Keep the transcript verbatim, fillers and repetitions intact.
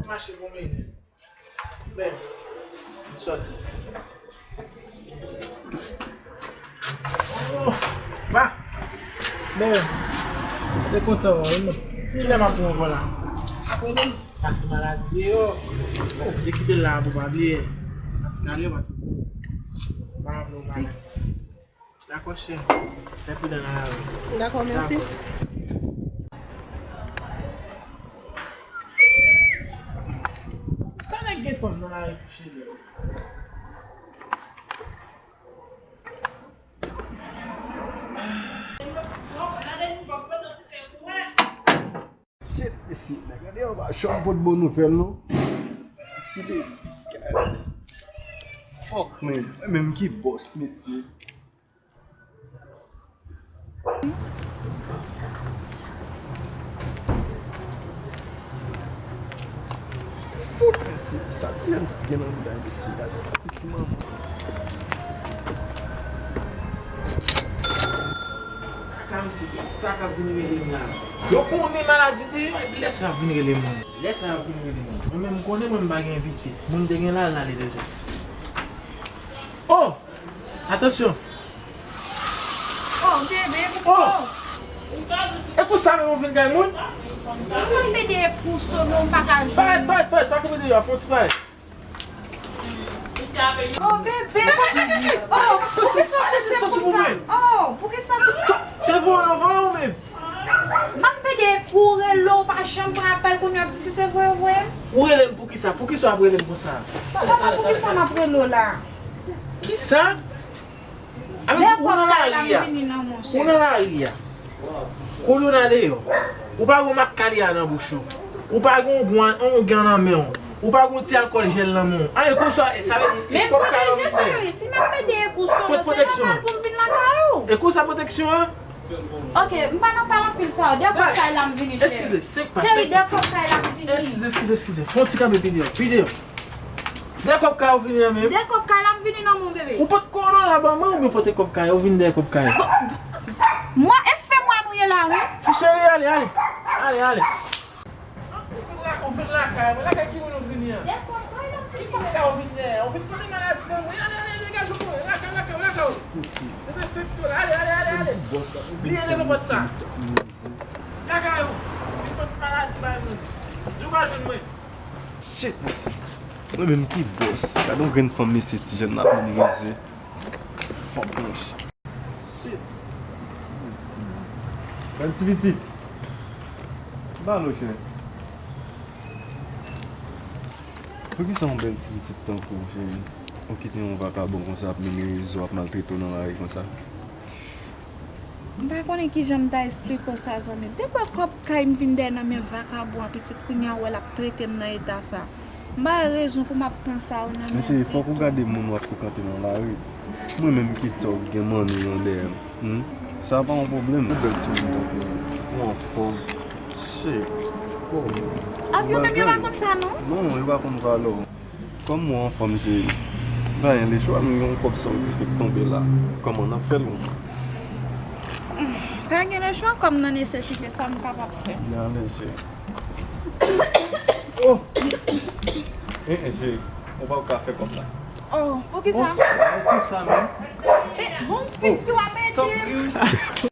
Mache pou mwen. Men, m sòti. Oh, ba! Men, se kontan wè w, non. Kilè m ap pran ankò la? Pase maladi deyò. Oh, m te kite l la pou pa bliye. Pase kalè, pase pa bliye. Dakò, chè. Fè pridan nan lari. Dakò, mèsi. Dakò. Sa nèg gen fanm nan lari kouche la? Shit, mesye, nèg la deyò pa janm pot bon nouvèl, non. Ti ledi, gad. Fuck, man. Mwen menm ki bòs, mesye. Fout, mesye, sa ti jèn sa gen nan mouda, mesye, gade, ti, ti manman. Kaka, mesye, ki sa k ap vin rele m la? Yo konnen maladi deyò, epi lè sa y ap vin rele m. Lè sa y ap vin rele m. Mwen menm, m konnen mwen m pa gen envite. Moun te gen la, l ale deja. Oh! Atansyon! Oh, bebe, oh! E konsa menm ou vin kay moun? Mwen pede kou sono, m pa ka jwenn. Parèt, parèt, parèt, pa koupe deyò, fè yon ti parèt. Oh, bebe, oh, poukisa w fè konsa? Oh, poukisa tout... Se voye, voye ou menm. M ap pede kou rele w, pa janm pran apèl, kounye a w ap di si se voye, voye m. Ou rele m poukisa? Poukisa w ap rele m konsa? Papa, poukisa m ap rele w la? Kisa? Avè di ou nan lari a. Ou nan lari a. Kolona deyò. Ou pa gon mak kalya nan bouch ou. Ou pa gon gwan, on gwan nan men w. Ou pa gon ti alkòl jèl nan men w. Anyen konsa, sa vle di, men pwoteje, cheri, si m ap pede kou sono, se nòmal pou m vin lakay ou. E konsa pwoteksyon an? Ok, m pa nan pale anpil sa yo. Dèyè kòb kay la m vini, cheri. Eskize, se pa, cheri, dèyè kòb kay la m vini. Eskize, eskize, eskize. Fè yon ti kanpe pi deyò, pi deyò. Dèyè kòb kay ou vini nan men m. Dèyè kòb kay la m vini nan men w, bebe. Ou pot kolona ban mwen oubyen pote kòb kay, ou vin dèyè kòb kay? Bon, mwen, e fè mwen nou ye la, wi. Ti cheri, ale, ale. Ale, ale. Ou vin la, ou vin lakay mwen, lakay ki moun ou vini an? Dèyè kòb kay la m vini. Ki kòb kay ou vin dèyè? Ou vin pote maladi ban mwen. Ale, ale, degaje w, lakay, lakay, lakay. Dezenfekte w la, ale, ale, ale, ale. Bliye leve pòt sa. Lakay ou, ou vin pote maladi bay moun. Di w pa jwenn mwen. Shit, mesye. Mwen menm ki bòs. Gade yon grenn fanm, mesye, ti jèn nan ap minimize. Fòk mwen. Shit. Bèl ti pitit. Balo, chè. Poukisa yon bèl ti pitit tankou w, cheri, ou kite yon vakabon konsa ap minimize w, ap maltrete w nan lari konsa? M pa konnen kijan m ta esplike w sa, zanmi m. Depi w wè kòb kay m vin dèyè nan men vakabon an, pitit, kounye a w wè l ap trete m nan eta sa. M pa wè rezon pou m ap pran sa yo nan men. Men cheri, fòk ou gade moun w ap frekante nan lari. Mwen menm ki tòg gen manmi nan dèyè m. Hmm? Sa pa yon pwoblèm. Ou bèl timoun tankou w. Ou anfòm. Shit. Fò. Ak yo menm yo pa konn sa, non? Non, yo pa konn valè w. Kòm ou anfòm, cheri, pa gen lechwa, nou gen yon kòb sa yo ki fèk tonbe la. Kòman n ap fè l? Pa gen lechwa, kòm nan nesesite, sa m kapab fè. N ale, cheri. Oh! Eh, eh, cheri, ou pa ka fè kòb la. Oh, poukisa? Oh, poukisa menm? Bon, pitit, w ap ede m.